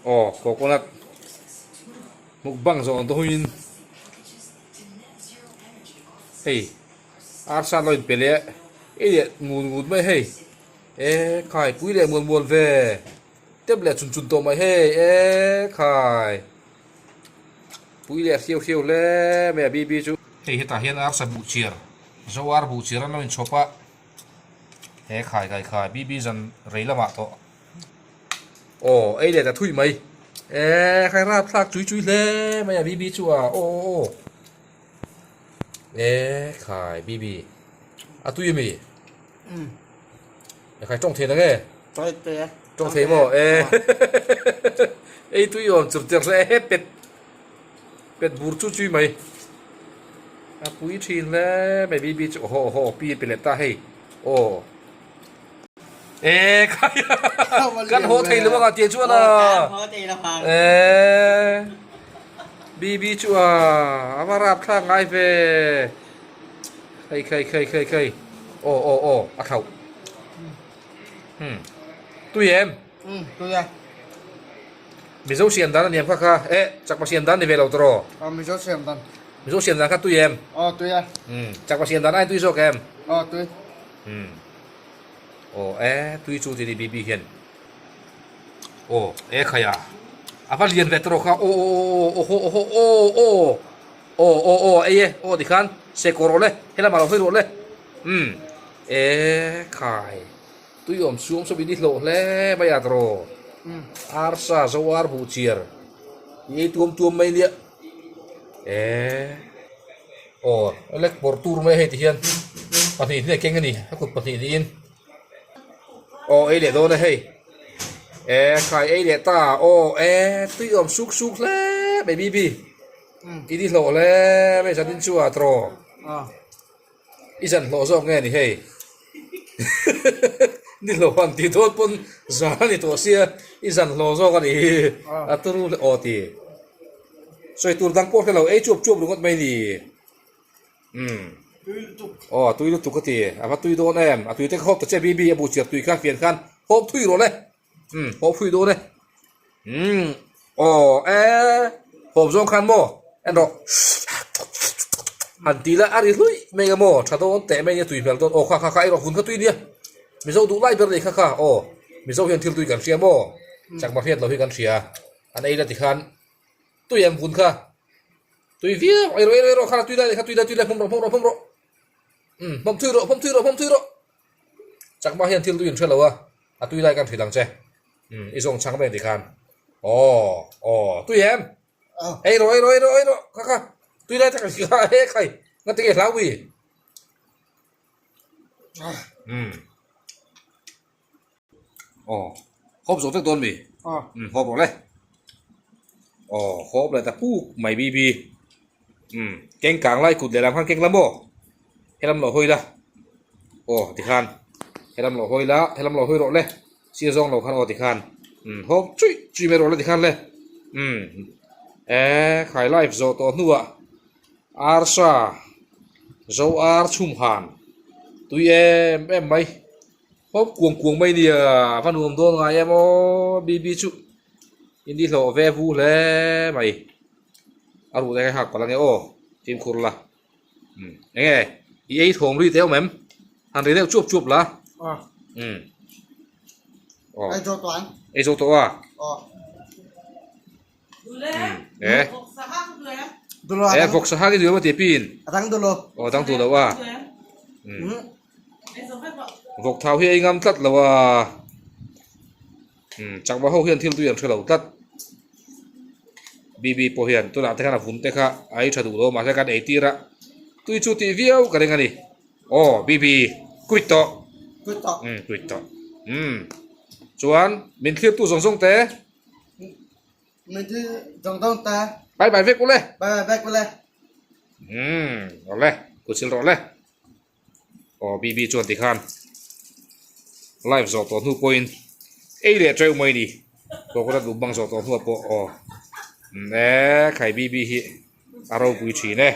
Aw coconut mukbang zawh ang dawhin hei arsa lo inpe leh ei leh ngut ngut mai hei e khai pui leh mual mual ve tep leh chun chun tawh mai hei e khai pui leh hriau hriau hle mai a bibi chu. Hei hetah hian arsa buh chiar zo ar buh chiar an lo inchhawp a he khai khai khai bibi zan rei lamah tawh. Aw ei leh ta thui mai e khai rap thlak chui chui hle mai a bibi chu a aw aw aw e khai bibi a tui ami e khai tawng thei nge tawng thei maw e ei tui awm chur cher hle e pet pet bur chu chui mai a pui thin hle mai bibi chu aw aw pi pe leh ta hei aw. E khai kan haw thei lo anga tia chuan a e BB chu a a va rap thlak ngai ve khai khai khai khai khai aw aw aw a thlauh hmm tui em um tui a Mizo siam dan a niam kha kha e chakma siam dan ni ve lo tawh aw Mizo siam dan Mizo siam dan kha tui em aw tui a um chakma siam dan ai tui zawk em aw tui um Aw e tui chu tini bibi hian aw e khai a a va lian ve tawh kha aw aw aw aw aw aw aw aw aw ei e aw tikhan se kawr rawh le helamah lo hawi rawh le umm e khai tui awm chhung saw in i hlawh hle mai a tawh arsa zo ar buh chiar i ei tuam tuam mai nia e Aw lek bawrh tur mai hei ti hian pahnih hnih a keng a ni a kut pahnih niin aw ei leh dawn a hei e khai ei leh ta aw e tui awm suk suk hle mai bibi i ni hlawh hle mai zanin chu a tawh i zan hlawh zawk nge ni hei ni hlawh han tih dawn pawn zan a ni tawh sia i zan hlawh zawk a ni hi a turu aw ti. Sawi tur dang pawh hrelo ei chuap chuap ringawt mai ni. Umm. Aw a tui lutuk ka ti. A va tui dawn em. A tui te kha hawp ta che Bibi a bu chiar tui kha fian khan hawp thui rawh le. Umm hawp thui dawn e. Umm aw e hawp zawng khan maw en rawh. Han ti la a ri hluih mai nga maw tha dawn teh mai nia tui hmel dawn. Aw kha kha kha ei rawh hun kha tui nia. Mizo duh lai ber nei kha kha aw Mizo hian thil tui kan hria maw. Chakma hriat lo hi kan hria. An ei la tikhan tui an vun kha tui viau ei rawh ei rawh ei rawh kha tui lai kha tui lai tui lai hmawm rawh hmawm rawh hmawm rawh umm hmawm thui rawh hmawm thui rawh hmawm thui rawh chakma hian thil tui an hre lo a a tui lai kan hrilh ang che umm i zawng chhang mai tikhan aw aw tui em ei rawh ei rawh ei rawh ei rawh kha kha tui lai tak kha he khai ngati nge hlau wi umm. Aw hawp zawh vek dawn mi? Aw. Umm hawp rawh le. Aw hawp leh ta puk mai bibi. Umm keng kang lai kut lehlam khan keng la maw? Helam lo hawi la. Aw tikhan helam lo hawi la helam lo hawi rawh le. Sir zawng lo khan aw tikhan umm hawp chuih chuih mai rawh le tikhan le. Umm e khai live zawh tawh hnuah arsa zo ar chhum han tui em em mai. Hawp kuang kuang mai nia a va nuam dawn ngai em aw BB chu in i hlawh ve vu hle mai a ruh te hak palh ange aw fimkhur la umm eng nge i ei thawm ri te awm em han ri deuh chuap chuap la umm aw ei zo tawh ang ei zo tawh a aw umm e e vawk sahak i duh em a ti pin a dang duh lo aw a dang duh lo a umm. Vawk thau hi a ingam tlat lo a, umm chakma ho hian thil tui an hre lo tlat. Bibi pawh hian tunah te khan a vun te kha a ei tha duh lo mahse kan ei tir a, tui chu tih viau ka ring a ni. Aw Bibi quit tawh. Quit tawh. Umm quit tawh. Umm chuan min thlir tu zawng zawng te. Min thlir zawng zawng te. Bye bye vek ule. Bye bye vek ule. Umm awle kutsil rawh le. Aw BB chuan tikhan live zawh tawh hnu pawhin ei leh teuh mai ni coconut mukbang zawh tawh hnuah pawh aw e khai BB hi a ropui thin e.